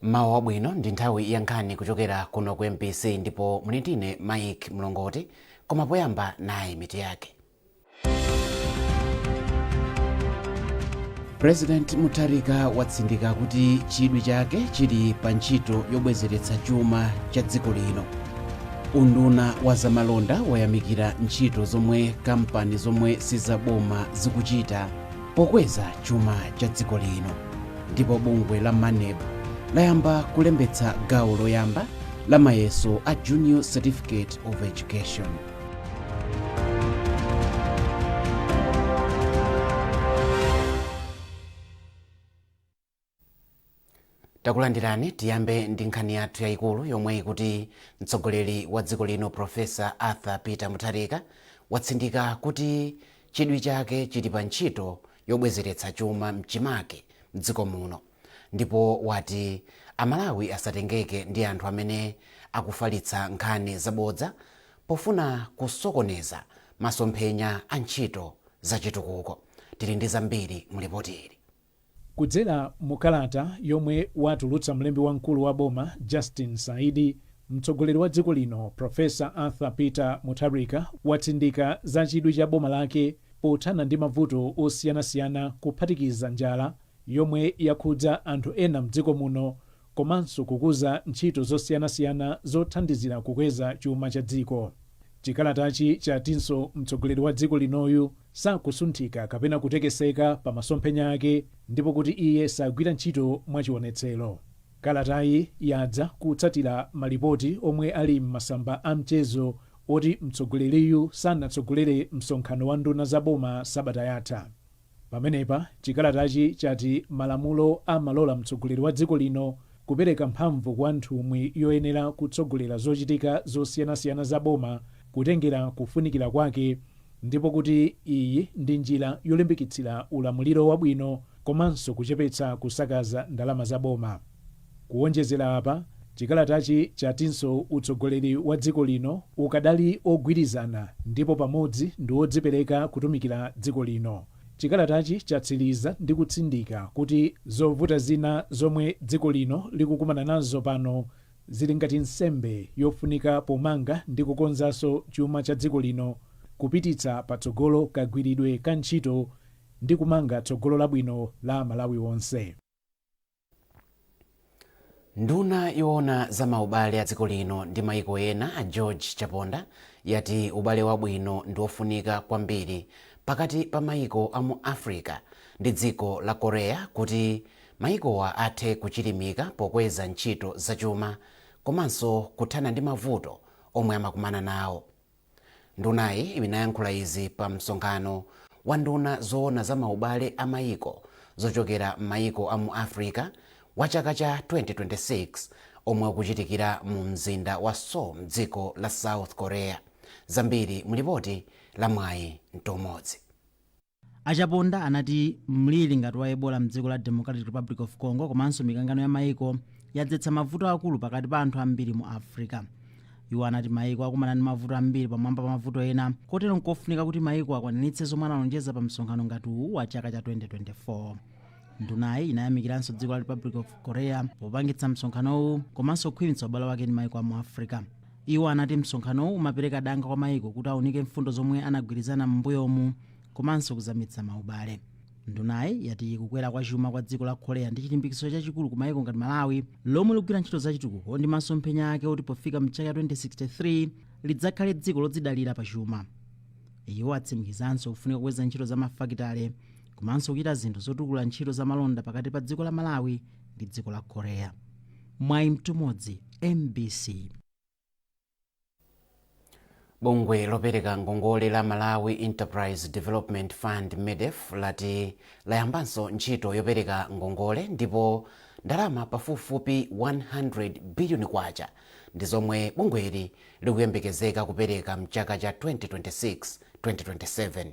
Mawa wabwino, ndi nthawi ya nkhani kuchokera kuno ku MBC ndipo muli ndine Mike Mlongoti, koma poyamba nayi mitu yake. President Mutharika watsindika kuti chidwi chake chili pa ntchito yobwezeretsa chuma cha dziko lino. Unduna wa zamalonda wayamikira ntchito zomwe kampani zomwe sizaboma zikuchita pokweza chuma cha dziko lino. Ndipo bungwe la MANEB layamba kulembetsa gawo loyamba la mayeso a Junior Certificate of Education. Takulandirani. Tiyambe ndi nkhani yathu yayikulu yomwe ikuti mtsogoleri wa dziko lino Professor Arthur Peter Mutharika watsindika kuti chidwi chake chili pa ntchito yobwezeretsa chuma mchimake mdziko muno ndipo wati Amalawi asatengeke ndi anthu amene akufalitsa nkhani zabodza pofuna kusokoneza masomphenya a ntchito zachitukuko. Tili ndi zambiri mu lipoti ili. Kudzera mu kalata yomwe watulutsa mlembi wamkulu wa boma Justin Saidi, mtsogoleri wa dziko lino Professor Arthur Peter Mutharika watsindika za chidwi cha boma lake pothana ndi mavuto osiyanasiyana kuphatikiza njala yomwe yakhudza anthu ena mdziko muno komanso kukuza ntchito zosiyanasiyana zothandizira kukweza chuma cha dziko. Chikalatachi chatinso mtsogoleri wa dziko linoyu sakusunthika kapena kutekeseka pa masomphenya ake ndipo kuti iye sagwira ntchito mwachionetsero. Kalatayi yadza kutsatira malipoti omwe ali m'masamba a mchezo oti mtsogoleriyu sanatsogolere msonkhano wa nduna za boma sabata yatha. Pamenepa, chikalatachi chati malamulo amalola mtsogoleri wa dziko lino kupereka mphamvu kwa nthumwi yoyenera kutsogolera zochitika zosiyanasiyana za boma kutengera kufunikira kwake ndipo kuti iyi ndi njira yolimbikitsira ulamuliro wabwino komanso kuchepetsa kusakaza ndalama za boma. Kuwonjezera apa, chikalatachi chatinso utsogoleri wa dziko lino ukadali ogwirizana ndipo pamodzi ndi odzipereka kutumikira dziko lino. Chikalatachi chatsiriza ndi kutsindika kuti zovuta zina zomwe dziko lino likukumana nazo pano zili ngati nsembe yofunika pomanga ndi kukonzanso chuma cha dziko lino, kupititsa patsogolo kagwiridwe ka ntchito ndi kumanga tsogolo labwino la Amalawi onse. Nduna yoona za maubale a dziko lino ndi maiko ena a George Chaponda yati ubale wabwino ndi wofunika kwambiri pakati pa maiko a mu Africa ndi dziko la Korea kuti maikowa athe kuchilimika pokweza ntchito zachuma komanso kuthana ndi mavuto omwe amakumana nawo. Ndunayi inayankhula izi pa msonkhano wa nduna zoona za maubale a maiko zochokera m'maiko a mu Africa wa chaka cha 2026 omwe ukuchitikira mu mzinda wa Seoul mdziko la South Korea. Zambiri mu lipoti la Mwayi Mtumodzi. A Chaponda anati mliri ngati wa Ebola mdziko la Democratic Republic of Congo komanso mikangano ya maiko yadzetsa mavuto akulu pakati pa anthu ambiri mu Africa. Iwo anati maiko akumana ndi mavuto ambiri pamwamba pa mavuto ena, kotero nkofunika kuti maiko akwaniritse zomwe analonjeza pa msonkhano ngati uwu wa chaka cha 2024. Ndunayi inayamikiranso dziko la Republic of Korea popangitsa msonkhanowu komanso kukhwimitsa ubale wake ndi maiko a mu Africa. Iwo anati msonkhanowu umapereka danga kwa maiko kuti aunike mfundo zomwe anagwirizana m'mbuyomu komanso kuzamitsa maubale. Ndunayi yati kukwera kwa chuma kwa dziko la Korea ndi chilimbikitso chachikulu ku maiko ngati Malawi lomwe likugwira ntchito zachitukuko ndi masomphenya ake oti pofika mchaka 2063 lidzakhale dziko lodzidalira pa chuma. Iwo atsimikizanso kufunika kukweza ntchito za mafakitale komanso kuchita zinthu zotukula ntchito za malonda pakati pa dziko la Malawi ndi dziko la Korea. Mwayi Mtumodzi, MBC. Bungwe lopereka ngongole la Malawi Enterprise Development Fund MEDEF lati layambanso ntchito yopereka ngongole ndipo ndalama pafupifupi 100 biliyoni kwacha ndi zomwe bungweli likuyembekezeka kupereka mchaka cha 2026-2027.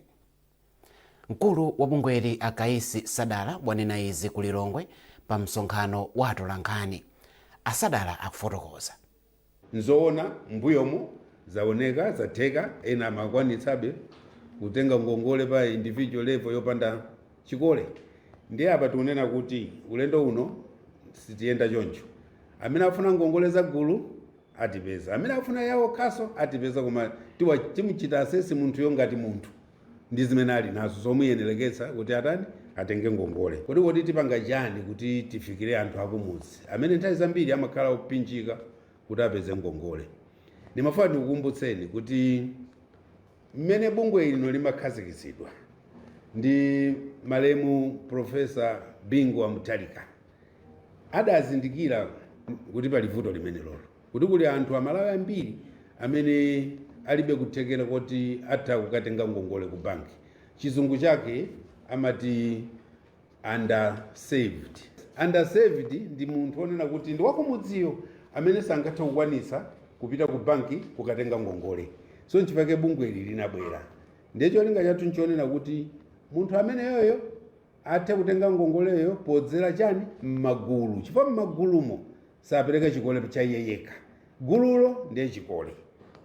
Mkulu wa bungweli a Kaisi Sadala wanena izi ku Lilongwe pa msonkhano wa atolankhani. A Sadala akufotokoza. Nzoona mbuyomu zaoneka zatheka, ena amakwanitsabe kutenga ngongole pa individual level yopanda chikole. Ndiye apa tikunena kuti ulendo uno sitiyenda choncho. Amene afuna ngongole za gulu atipeza, amene afuna yawo khaso atipeza, koma timuchita assess munthuyo ngati munthu ndi zimene ali nazo zomuyenereketsa kuti atani, atenge ngongole. Kodi tipanga chani kuti tifikire anthu akumudzi amene nthawi zambiri amakhala opsinjika kuti apeze ngongole? Ndimafuna ndikukumbutseni kuti mmene bungwe lino limakhazikitsidwa ndi malemu Professor Bingu wa Mutharika, adazindikira kuti pali vuto limene lolo, kuti kuli anthu Amalawi ambiri amene alibe kuthekera kuti atha kukatenga ngongole ku banki. Chizungu chake amati underserved. Underserved ndi munthu onena kuti ndi wakumudziyo amene sangathe kukwanitsa kupita ku banki kukatenga ngongole. So nchifukwa bungwe ili linabwera. Ndiye cholinga chathu nchonena kuti munthu ameneyoyo athe kutenga ngongoleyo podzera chani? M'magulu, chifukwa m'magulumo sapereka chikole cha iye yekha, gululo ndiye chikole.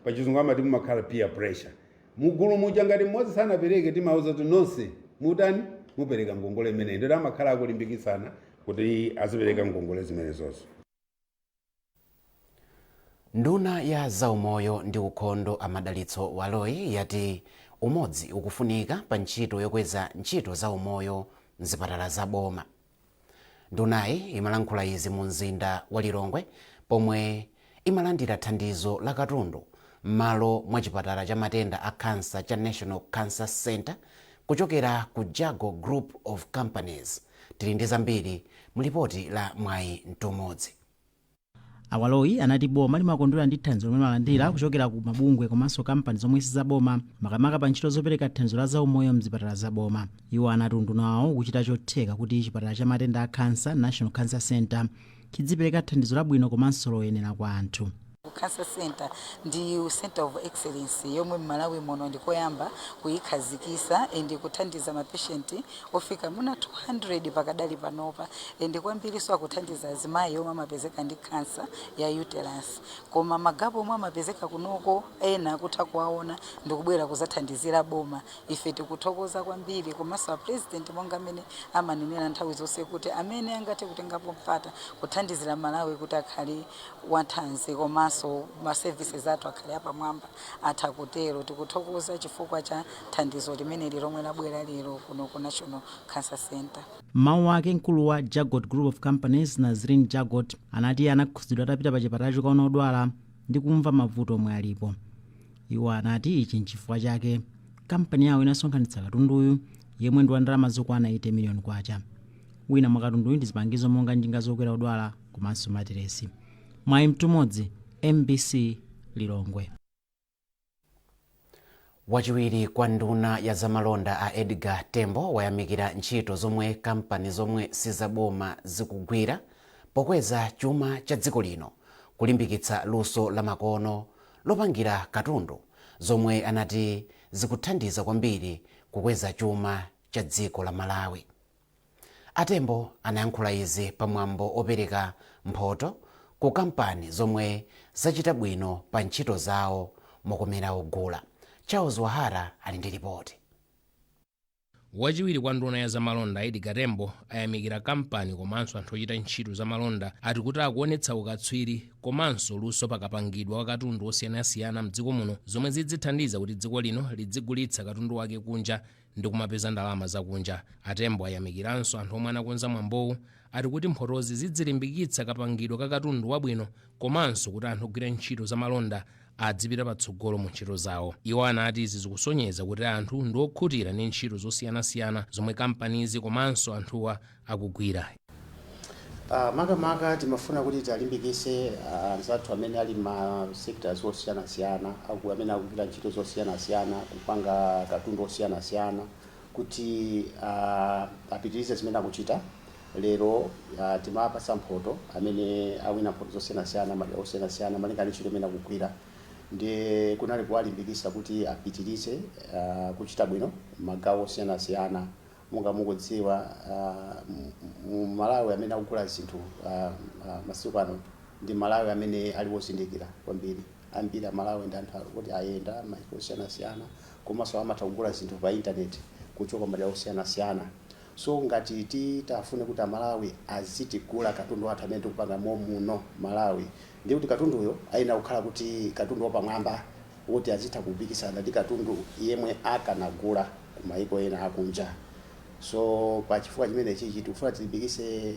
Pachizungu amati mumakhala peer pressure mugulu muja. Ngati mmodzi sanapereke, timauza kuti nonse mutani? Mupereka ngongole imeneyi. Ndiye amakhala akulimbikitsana kuti azipereka ngongole zimenezozo. Nduna ya zaumoyo ndi ukhondo a Madalitso Baloyi yati umodzi ukufunika pa ntchito yokweza ntchito za umoyo mzipatala za boma. Ndunayi imalankhula izi mu mzinda wa Lilongwe pomwe imalandira thandizo la katundu m'malo mwa chipatala cha matenda a kansa cha National Cancer Center kuchokera ku Jago Group of Companies. Tili ndi zambiri mu lipoti la Mwayi Mtumodzi. A Baloyi anati boma limakondwera ndi thandizo lomwe limalandira kuchokera ku mabungwe komanso kampani zomwe sizaboma, makamaka pa ntchito zopereka thandizo la zaumoyo mzipatala zaboma. Iwo anati unduna wawo ukuchita chotheka kuti chipatala cha matenda a kansa, National Cancer Center, chidzipereka thandizo labwino komanso loyenera kwa anthu. Cancer Center ndi center of excellence yomwe m'Malawi muno ndikoyamba kuyikhazikisa and kuthandiza mapatient ofika muna 200 pakadali panopa, and kwambiriso akuthandiza azimayi omwe amapezeka ndi cancer ya uterus. Koma magap omwe amapezeka kunoko, ena akutha kuwaona ndikubwera kuzathandizira boma. Ife tikuthokoza kwambiri, komanso a President monga amene amanenera nthawi zonse kuti amene angathe kutengapo mpata kuthandizira Malawi kuti akhale wathanzi komanso ma services athu akhale apamwamba, atha kutero. Tikuthokoza chifukwa cha thandizo limeneli lomwe labwera lero kuno ku National Cancer Center. Mawu ake, mkulu wa Jagot Group of Companies, Nazrin Jagot, anati anakhudzidwa atapita pa chipatala chokaona odwala ndi kumva mavuto omwe alipo. Iwo anati ichi nchifukwa chake kampani yawo inasonkhanitsa katunduyu yemwe ndi wa ndalama zokwana 80 miliyoni kwacha. Wina mwa katunduyu ndi zipangizo monga njinga zokwera odwala komanso materesi. Mwayi Mtumodzi, MBC, Lilongwe. Wachiwiri kwa nduna ya zamalonda a Edgar Tembo wayamikira ntchito zomwe kampani zomwe sizaboma zikugwira pokweza chuma cha dziko lino, kulimbikitsa luso la makono lopangira katundu, zomwe anati zikuthandiza kwambiri kukweza chuma cha dziko la Malawi. Atembo anayankhula izi pamwambo opereka mphoto ku kampani zomwe zachita bwino pa ntchito zawo mokomera ogula. Charles Wahara ali ndi ripoti. Wachiwiri kwa nduna ya zamalonda Edgar Tembo ayamikira kampani komanso anthu ochita ntchito zamalonda, ati kuti akuonetsa ukatswiri komanso luso pakapangidwa kwa katundu osiyanasiyana mdziko muno, zomwe zidzithandiza kuti dziko lino lidzigulitsa katundu wake kunja ndi kumapeza ndalama zakunja. Atembo ayamikiranso anthu omwe anakonza mwambowu, ati kuti mphotozi zidzilimbikitsa kapangidwe ka katundu wabwino komanso kuti anthu ogwira ntchito zamalonda adzipita patsogolo mu ntchito zawo. Iwo anati izi zikusonyeza kuti anthu ndi okhutira ndi ntchito zosiyanasiyana zomwe kampanizi komanso anthuwa akugwira. Makamaka timafuna kuti talimbikise anzathu amene ali ma sectors osiyanasiyana, amene akugwira ntchito zosiyanasiyana, kupanga katundu osiyanasiyana, kuti apitirize zimene akuchita. Lero timapatsa mphoto amene awina mphoto zosiyanasiyana, madera osiyanasiyana, malinga ndi ntchito imene akugwira. Ndi kunali kuwalimbikisa kuti apitirize kuchita bwino magawo osiyanasiyana. Monga mukudziwa, mu Malawi amene akugula zinthu masiku ano ndi Malawi amene ali wozindikira kwambiri. Ambiri Amalawi ndi anthu kuti ayenda maiko osiyanasiyana komanso amatha kugula zinthu pa intaneti kuchoka madera osiyanasiyana. So ngati titafune kuti Amalawi azitigula katundu wathu amene tikupanga momuno Malawi, ndiye kuti katunduyo ayenera kukhala kuti katundu wapamwamba woti azitha kupikisana ndi katundu yemwe akanagula ku maiko ena akunja. So pachifukwa chimene chichi tikufuna tilimbikise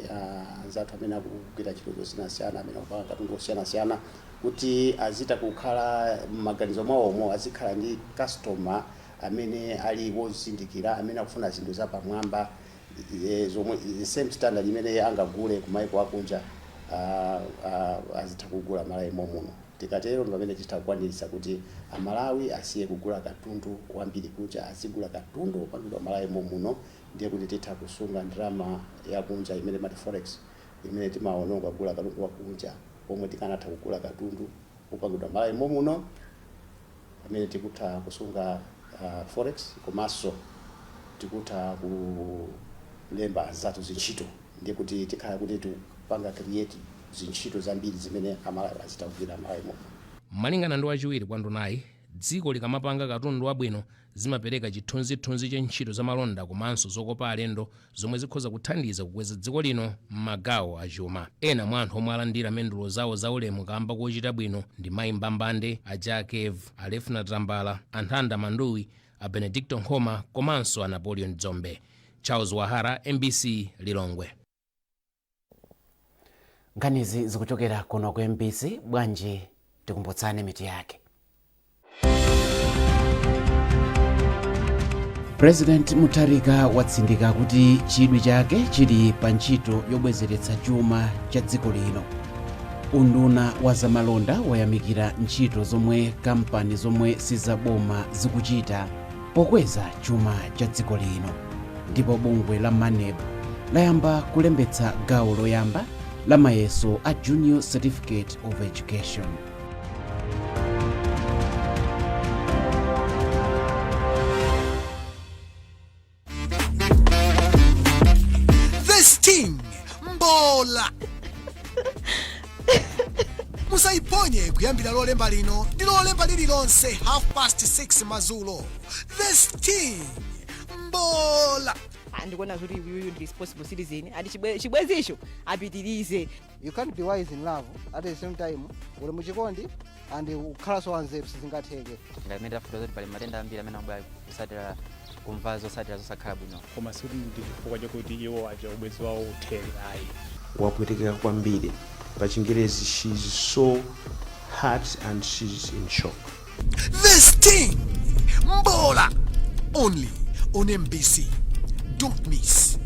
anzathu amene akugwira ntchito zosiyanasiyana, amene akupanga katundu osiyanasiyana, kuti azitha kukhala m'maganizo mwawomo, azikhala ndi customer amene ali wozindikira, amene akufuna zinthu zapamwamba, zomwe the same standard imene angagule ku maiko akunja, azitha kugula Malawi momuno. Tikatero ndi pamene titha kukwaniritsa kuti Amalawi asiye kugula katundu wambiri kunja, azigula katundu wopangidwa Malawi momuno. Ndiye kuti titha kusunga ndalama yakunja imene mati forex, imene timaononga kugula katundu wakunja, pomwe tikanatha kugula katundu wopangidwa Malawi momuno, pamene tikutha kusunga forex, komanso tikutha kulemba anzathu zintchito. Ndiye kuti tikhala kuti tikupanga create zintchito zambiri zimene Amalawi azitha kugwira Malawi momuno. Malingana ndi wachiwiri kwa ndunayi, dziko likamapanga katundu wabwino zimapereka chithunzithunzi cha ntchito zamalonda komanso zokopa alendo, zomwe zikhoza kuthandiza kukweza dziko lino m'magawo achuma. Ena mwa anthu omwe alandira mendulo zawo zaulemu kamba kochita bwino ndi Mayi Mbambande, a Jakev, a Lefna Tambala, a Nthanda Manduwi, a Benedicto Nkhoma komanso a Napoleon Dzombe. Charles Wahara, MBC, Lilongwe. Nkhanizi zikuchokera kuno ku MBC. Bwanji tikumbutsane mitu yake. President Mutharika watsindika kuti chidwi chake chili pa ntchito yobwezeretsa chuma cha dziko lino. Unduna wa zamalonda wayamikira ntchito zomwe kampani zomwe sizaboma zikuchita pokweza chuma cha dziko lino. Ndipo bungwe la MANEB layamba kulembetsa gawo loyamba la mayeso a Junior Certificate of Education. The Sting, Mbola, musaiponye kuyambira Lolemba lino ndi Lolemba lililonse 6:30 madzulo. The Sting, Mbola. Ndikuona kuti uyuyu ndi responsible citizen, ati chibwezicho apitirize. You can't be wise in love at the same time uli muchikondi and ukhalanso wanzeru, sizingatheke. Ngati mmene tafotokoza kuti pali matenda ambiri amene amabwera kusatira kumva zotsatira zosakhala bwino. Koma sikuti ndi chifukwa chakuti iwo aja ubwenzi wawo uthere, ayi. Wapwetekeka kwambiri. Pa Chingerezi, she's so hurt and she's in shock. The Sting, Mbola, only on MBC. Don't miss.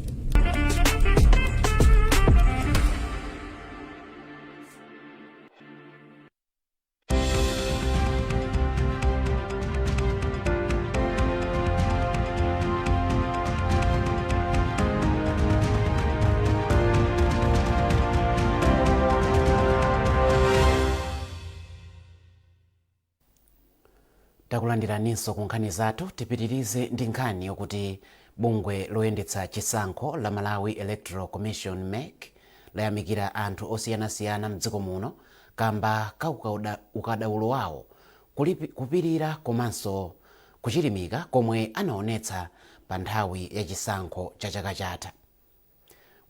Takulandiraninso ku nkhani zathu. Tipitirize ndi nkhani yokuti bungwe loyendetsa chisankho la Malawi Electoral Commission, MEC, layamikira anthu osiyanasiyana mdziko muno kamba ka ukadaulo wawo, kupirira komanso kuchilimika komwe anaonetsa pa nthawi ya chisankho cha chaka chatha.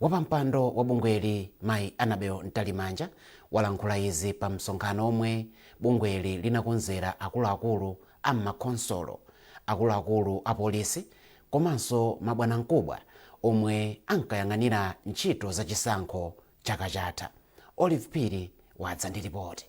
Wapampando wa bungweli, Mayi Annabel Mtalimanja, walankhula izi pa msonkhano omwe bungweli linakonzera akuluakulu a m'makhonsolo, akuluakulu a polisi komanso mabwanamkubwa omwe ankayang'anira ntchito za chisankho chaka chatha. Olive Phiri wadza ndi ripoti.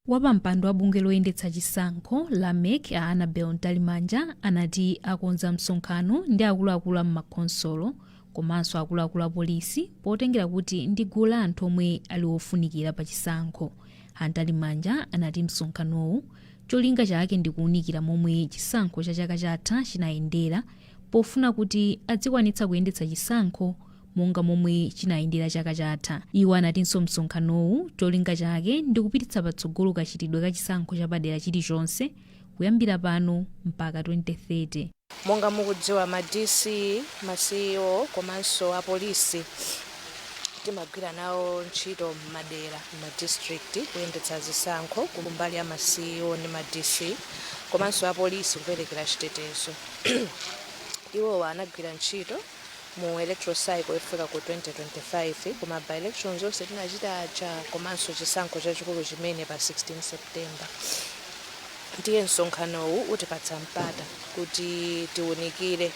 Wapampando wa bungwe loyendetsa chisankho la MEC, a Annabel Mtalimanja, anati akonza msonkhano ndi akuluakulu a m'makhonsolo komanso akuluakulu a polisi potengera kuti ndi gulu la anthu omwe ali ofunikira pa chisankho. A Mtalimanja anati msonkhanowu cholinga chake ndi kuwunikira momwe chisankho cha chaka chatha chinayendera, pofuna kuti adzikwanitsa kuyendetsa chisankho monga momwe chinayendera chaka chatha. Iwo anatinso msonkhanowu cholinga chake ndi kupititsa patsogolo kachitidwe ka chisankho chapadera chilichonse kuyambira pano mpaka 2030. Monga mukudziwa, ma DC, ma CEO komanso apolisi timagwira nawo ntchito m'madera, ma district, kuyendetsa zisankho kumbali ya ma CEO ndi ma DC komanso apolisi kuperekera chitetezo. Iwowa anagwira ntchito Mu electoral cycle yofika ku 2025, koma by elections onse tinachita aja komanso chisankho chachikulu chimene pa 16 September, ndiye msonkhanowu utipatsa mpata kuti tiwunikire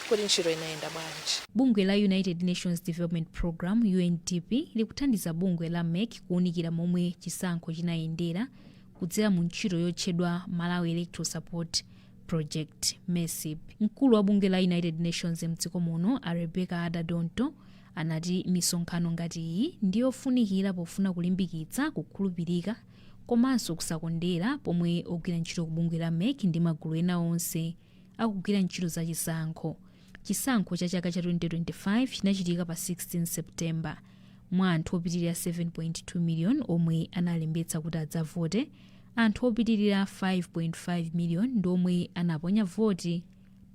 kuti ntchito inayenda bwanji. Bungwe la United Nations Development Programme, UNDP, likuthandiza bungwe la MEC kuwunikira momwe chisankho chinayendera kudzera mu ntchito yotchedwa Malawi Electoral Support Project, MESIP. Mkulu wa bungwe la United Nations mdziko muno, a Rebecca Adda-Dontoh, anati misonkhano ngati iyi ndiyofunikira pofuna kulimbikitsa kukhulupirika komanso kusakondera pomwe ogwira ntchito ku bungwe la MEC ndi magulu ena onse akugwira ntchito za chisankho. Chisankho cha chaka cha 2025 chinachitika pa 16 September. Mwa anthu opitirira 7.2 million omwe analembetsa kuti adzavote, anthu opitirira 5.5 million ndi omwe anaponya voti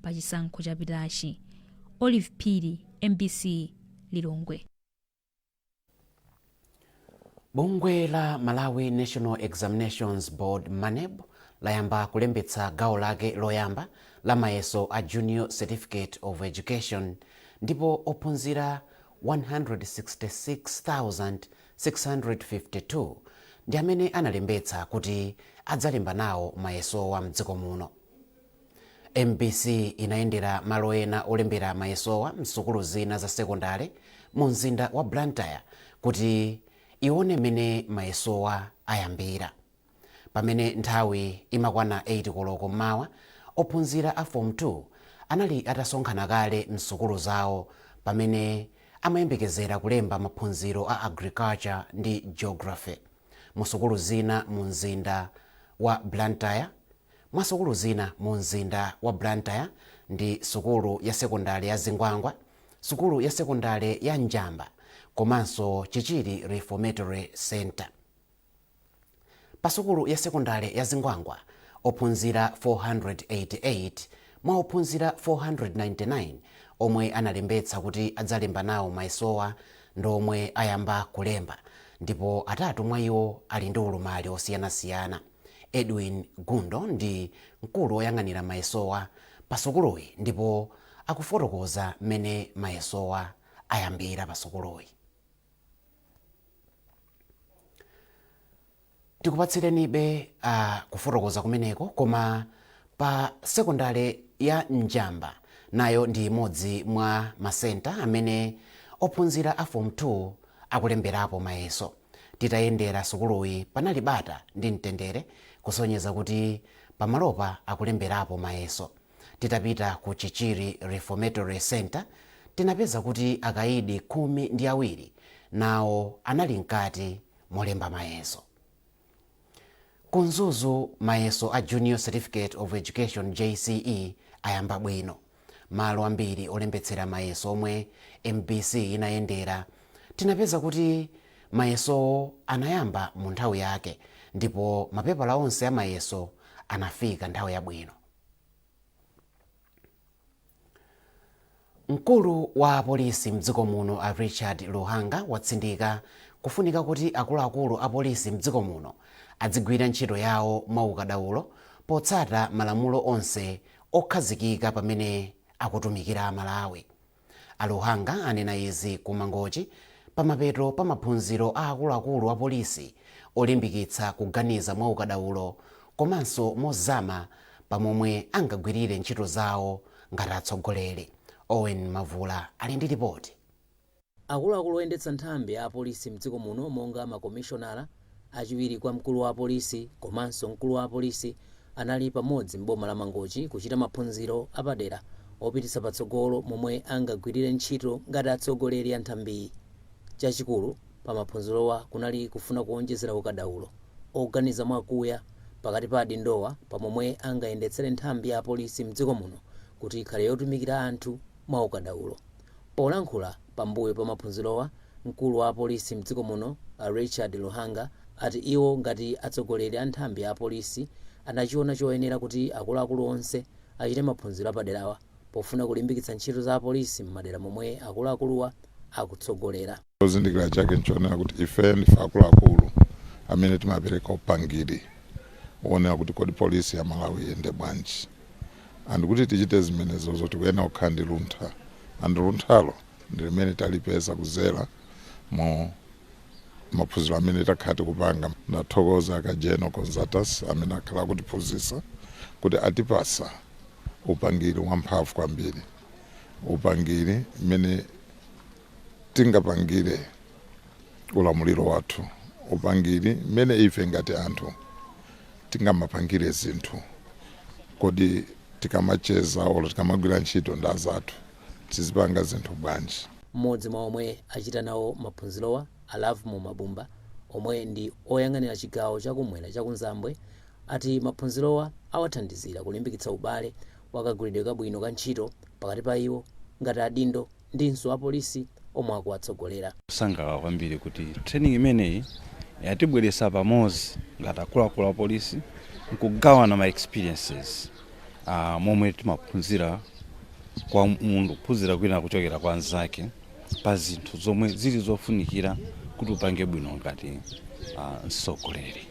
pa chisankho chapitachi. Olive Phiri, MBC, Lilongwe. Bungwe la Malawi National Examinations Board, MANEB, layamba kulembetsa gawo lake loyamba la mayeso a Junior Certificate of Education, ndipo ophunzira 166,652 ndi amene analembetsa kuti adzalemba nawo mayesowa mdziko muno. MBC inayendera malo ena olembera mayesowa msukulu zina za sekondale mu mzinda wa Blantyre kuti ione mmene mayesowa ayambira. Pamene nthawi imakwana 8 koloko mmawa, ophunzira a Form 2 anali atasonkhana kale msukulu zawo pamene amayembekezera kulemba maphunziro a Agriculture ndi Geography. Musukulu zina mu mzinda wa Blantyre Mwa sukulu zina mu mzinda wa Blantyre ndi sukulu ya sekondale ya Zingwangwa, sukulu ya sekondale ya Njamba komanso Chichiri Reformatory Centre. Pa sukulu ya sekondale ya Zingwangwa, ophunzira 488 mwa ophunzira 499 omwe analembetsa kuti adzalemba nawo mayesowa ndi omwe ayamba kulemba, ndipo atatu mwa iwo ali ndi ulumali osiyanasiyana. Edwin Gundo ndi mkulu woyang'anira mayesowa pa sukuluyi ndipo akufotokoza mmene mayesowa ayambira pa sukuluyi. Tikupatsirenibe kufotokoza kumeneko, koma pa sekondale ya Njamba nayo ndi imodzi mwa masenta amene ophunzira a Form 2 akulemberapo mayeso. Titayendera sukuluyi panali bata ndi mtendere kusonyeza kuti pamalopa akulemberapo mayeso. Titapita ku Chichiri Reformatory Centre tinapeza kuti akaidi 12 nawo anali mkati molemba mayeso. Ku Mzuzu mayeso a Junior Certificate of Education, JCE, ayamba bwino. Malo ambiri olembetsera mayeso omwe MBC inayendera tinapeza kuti mayesowo anayamba mu nthawi yake ndipo mapepala onse a mayeso anafika nthawi yabwino. Mkulu wa apolisi mdziko muno, a Richard Luhanga, watsindika kufunika kuti akuluakulu a polisi mdziko muno adzigwira ntchito yawo mwaukadaulo potsata malamulo onse okhazikika pamene akutumikira Amalawi. A Luhanga anena izi ku Mangochi pamapeto pa maphunziro a akuluakulu a polisi olimbikitsa kuganiza mwaukadaulo komanso mozama pa momwe angagwirire ntchito zawo ngati atsogoleri. Owen Mavula ali ndi ripoti. Akuluakulu oyendetsa nthambi ya apolisi mdziko muno monga makomishonala, achiwiri kwa mkulu wa apolisi komanso mkulu wa apolisi anali pamodzi m'boma la Mangochi kuchita maphunziro apadera opititsa patsogolo momwe angagwirire ntchito ngati atsogoleri a nthambiyi. Chachikulu pa maphunzirowa kunali kufuna kuonjezera ukadaulo oganiza mwakuya pakati pa adindowa pa momwe angayendetsere nthambi ya apolisi mdziko muno kuti ikhale yotumikira anthu mwaukadaulo. Polankhula pambuyo pa maphunzirowa, mkulu wa apolisi mdziko muno a Richard Luhanga ati iwo ngati atsogoleri a nthambi ya apolisi anachiona choyenera kuti akuluakulu onse achite maphunziro apaderawa pofuna kulimbikitsa ntchito za apolisi m'madera momwe akuluakuluwa akutsogolera. Chozindikira chake nchonena kuti ife ndife akuluakulu amene timapereka upangiri wonena kuti kodi polisi ya Malawi iyende bwanji, and kuti tichite zimenezozo tikuyenera kukhala ndi luntha And lunthalo ndi limene talipeza kuzera mu maphunziro amene takhala tikupanga. Ndathokoza Kajeno Consultants amene akhala akutiphunzitsa kuti atipasa upangiri wamphamvu kwambiri, upangiri mmene tingapangire ulamuliro wathu, upangiri mmene ife ngati anthu tingamapangire zinthu. Kodi tikamacheza olo tikamagwira ntchito ndi azathu, tizipanga zinthu bwanji? Mmodzi mwa omwe achita nawo maphunzirowa, a Lovemore Mabumba, omwe ndi oyang'anira chigawo chakumwera chakunzambwe, ati maphunzirowa awathandizira kulimbikitsa ubale wakagwiridwe kabwino ka ntchito pakati pa iwo ngati adindo ndinso apolisi omwe akuwatsogolera. Kusangalala kwambiri kuti training imeneyi yatibweretsa pamodzi ngati akuluakulu a polisi nkugawana ma experiences momwe timaphunzira kwa munthu, kuphunzira kwina kuchokera kwa anzake pa zinthu zomwe zili zofunikira kuti upange bwino ngati mtsogoleri.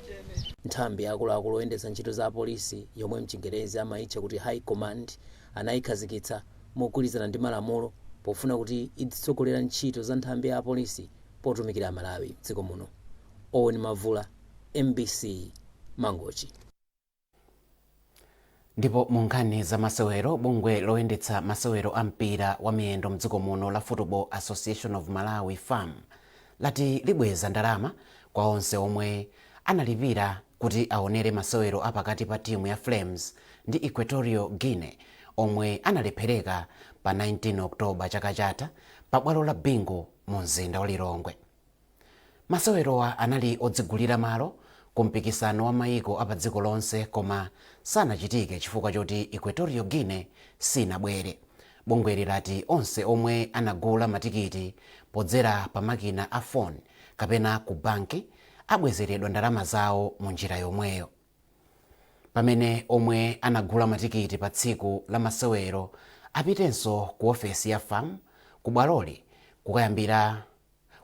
Nthambi ya akuluakulu oyendetsa ntchito za apolisi, yomwe mchingerezi amayitcha kuti High Command, anayikhazikitsa mogwirizana ndi malamulo pofuna kuti idzitsogolera ntchito za nthambi ya apolisi potumikira Amalawi mdziko muno. Owen Mavula, MBC, Mangochi. Ndipo mu nkhani za masewero, bungwe loyendetsa masewero a mpira wa miyendo mdziko muno la Football Association of Malawi, FAM, lati libweza ndalama kwa onse omwe analipira kuti aonere masewero apakati pa timu ya Flames ndi Equatorial Guinea omwe analephereka pa 19 October chaka chatha pa bwalo la Bingu mu mzinda wa Lilongwe. Masewerowa anali odzigulira malo ku mpikisano wa mayiko a pa dziko lonse koma sanachitike chifukwa choti Equatorial Guinea sinabwere. Bungweli lati onse omwe anagula matikiti podzera pa makina a phone kapena ku banki abwezeredwa ndalama zawo mu njira yomweyo, pamene omwe anagula matikiti pa tsiku la masewero apitenso ku ofesi ya FAM ku bwaloli kukayambira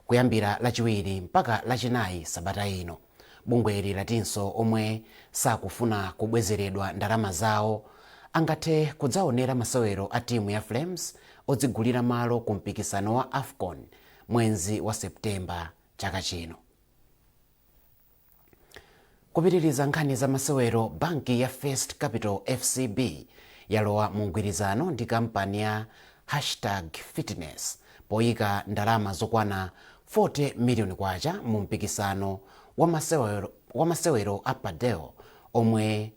kuyambira Lachiwiri mpaka Lachinayi sabata ino. Bungweli latinso omwe sakufuna kubwezeredwa ndalama zawo angathe kudzaonera masewero a timu ya Flames odzigulira malo ku mpikisano wa AFCON mwezi wa September chaka chino. Kupitiriza nkhani za masewero, banki ya First Capital, FCB, yalowa mu mgwirizano ndi kampani ya Hashtag Fitness poyika ndalama zokwana 40 miliyoni kwacha mu mpikisano wa masewero a padel omwe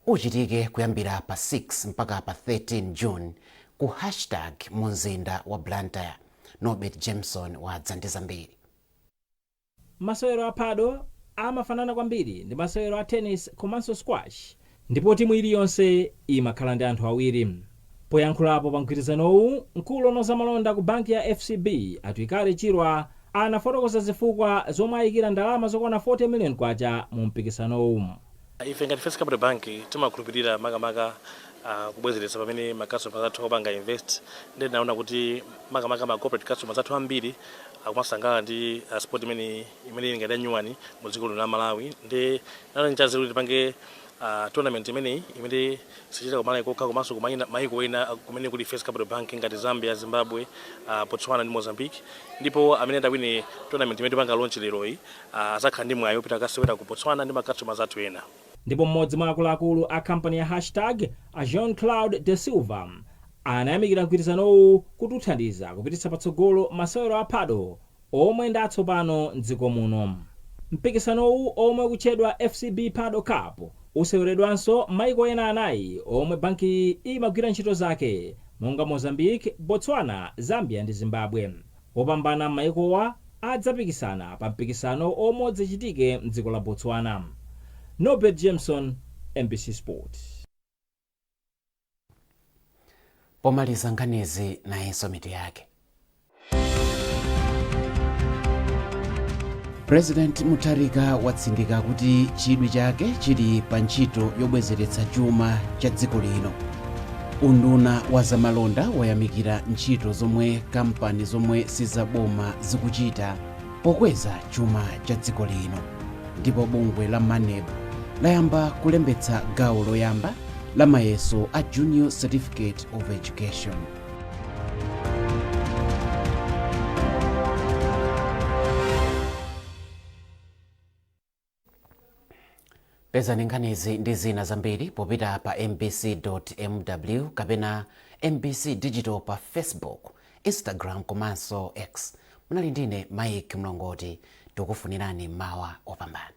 uchitike kuyambira pa 6 mpaka pa 13 June ku Hashtag mu mzinda wa Blantyre. Norbert Jameson wadza ndi zambiri. Masewero a padel amafanana kwambiri ndi masewero a tennis komanso squash, ndipo timu iliyonse imakhala ndi anthu awiri. Poyankhulapo pa mgwirizanowu, mkulu woona zamalonda ku banki ya FCB, Atwikale Chirwa, anafotokoza zifukwa zomwe ayikira ndalama zokwana 40 million kwacha mu mpikisanowu. Ife ngati First Capital Bank timakhulupirira makamaka kubwezeretsa pamene ma customers athu akupanga invest. Ndi tinaona kuti makamaka ma corporate customers athu ambiri akumasangalala ndi sport imene ili ngati yanyuwani mu dziko lino la Malawi. Ndi nalo nchazero kuti tipange tournament imeneyi imene sichita ku Malawi kokha komanso ku mayiko ena kumene kuli First Capital Bank ngati Zambia, Zimbabwe, Botswana ndi Mozambique. Ndipo amene atawine tournament imene tipanga launch leroyi azakhala ndi mwayi wopita kasewera ku Botswana ndi ma customers athu ena. Ndipo mmodzi mwa akuluakulu a kampani ya Hashtag, a Jean Claude De Silva, anayamikira mgwirizanowu kuti uthandiza kupititsa patsogolo masewero a padel omwe ndi atsopano mdziko muno. Mpikisanowu, omwe ukutchedwa FCB Padel Cup, useweredwanso maiko ena anayi omwe banki imagwira ntchito zake monga Mozambique, Botswana, Zambia ndi Zimbabwe. Wopambana m'mayikowa adzapikisana pa mpikisano omwe udzachitike mdziko la Botswana. Norbert Jameson, MBC Sport. Pomaliza nkhanizi, nayenso mitu yake. President Mutharika watsindika kuti chidwi chake chili pa ntchito yobwezeretsa chuma cha dziko lino. Unduna wa zamalonda wayamikira ntchito zomwe kampani zomwe sizaboma zikuchita pokweza chuma cha dziko lino. Ndipo bungwe la MANEB layamba kulembetsa gawo loyamba la mayeso a Junior Certificate of Education. Pezani nkhanizi ndi zina zambiri popita pa mbc.mw kapena MBC Digital pa Facebook, Instagram komanso X. Munali ndine Mike Mlongoti. Tikufunirani mawa opambana.